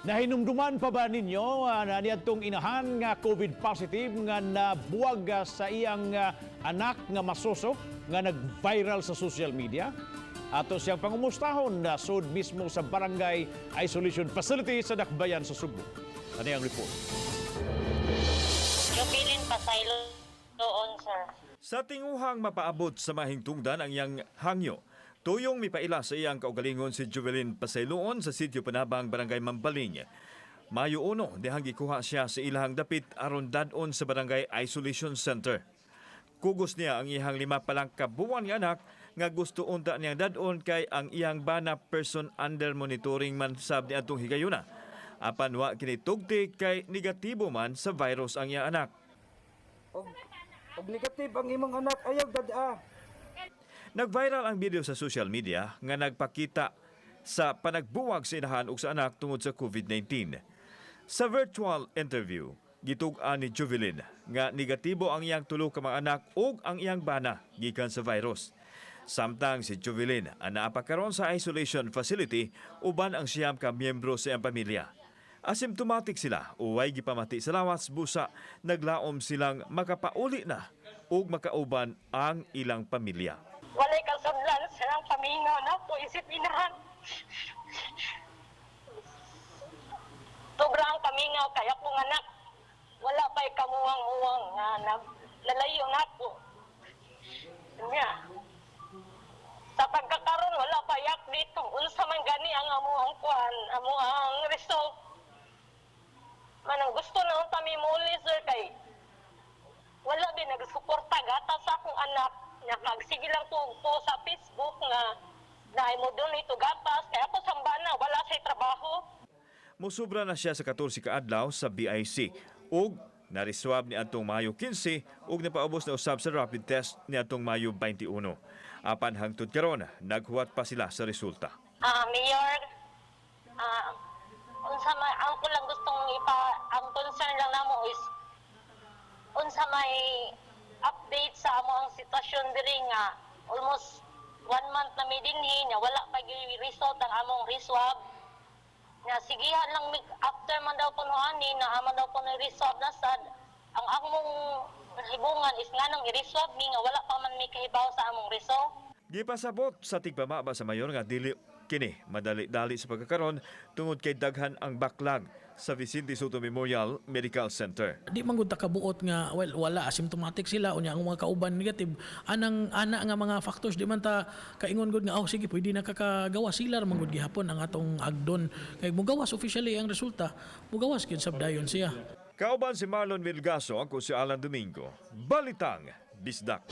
Nahinumduman pa ba ninyo na niadtong inahan nga COVID positive nga nabuwag sa iyang anak nga masuso nga nag-viral sa social media? Ato siyang pangumustahon na sud mismo sa Barangay Isolation Facility sa Dakbayan sa Sugbo. Ano ang report? Jubilin Pasaylo doon, sir. Sa tinguhang mapaabot sa mahingtungdan ang iyang hangyo, tuyong mipaila sa iyang kaugalingon si Juvelin Pasayloon sa sitio Panabang, Barangay Mambaling. Mayo 1, dihang gikuha siya sa ilahang dapit aron dad-on sa Barangay Isolation Center. Kugos niya ang iyang 5 pa lang kabuwan nga anak nga gusto unta niyang dad-on kay ang iyang bana person under monitoring man sab ni atong higayuna. Apan wa kini tugti kay negatibo man sa virus ang iyang anak. Og negative ang imong anak, ayaw dad-a. Nag-viral ang video sa social media nga nagpakita sa panagbuwag sa inahan ug sa anak tungod sa COVID-19. Sa virtual interview, gitug-an ni Juvelin nga negatibo ang iyang tulo ka mga anak ug ang iyang bana gikan sa virus. Samtang si Juvelin ang naa pa karon sa isolation facility uban ang 9 ka miyembro sa iyang pamilya. Asymptomatic sila o way gipamati sa lawas, busa naglaom silang makapauli na ug makauban ang ilang pamilya. Walay kasudlan, sir, ang pamingaw na po, isip inahan. Sobra ang pamingaw, kaya kong anak, wala pa'y kamuwang-muwang nga nalayo na po. Nya. Sa pagkakaroon, wala pa yak dito. Unsa man gani ang amo ang kuan, amo ang result. Manang gusto na unta mi muli, sir, kay wala bin nagsuporta gata sa akong anak nga kag sige lang ko po sa Facebook nga naay mo donate og gatas kaya ako sambana wala say trabaho. Musubra na siya sa 14 ka adlaw sa BIC ug nariswab ni atong Mayo 15 ug napaubos na usab sa rapid test ni atong Mayo 21. Apan hangtod karon naghuwat pa sila sa resulta. Mayor, unsa may ang ko lang gustong ipa ang concern lang namo is unsa may update sa amo ang sitwasyon diri nga almost one month na mi dinhi nga wala pa gyud result ang among reswab nga sigihan lang mig after man daw kuno ani na aman daw kuno reswab na sad ang among hibungan is nganong i-reswab mi nga wala pa man mi kahibaw sa among result. Gipasabot sa tigpamaba sa mayor nga dili kini madali-dali sa pagkakaron tungod kay daghan ang backlog sa Vicente Soto Memorial Medical Center. Di man gud ta kabuot nga, well, wala asymptomatic sila unya ang mga kauban negative anang ana nga mga factors. Di man ta kaingon gud nga, "Oh, sige, pwede na kakagawa sila." Man gud gihapon ang atong agdon kay mugawas officially ang resulta, mugawas gyud sab dayon siya. Kauban si Marlon Vilgaso, ako si Alan Domingo. Balitang Bisdak.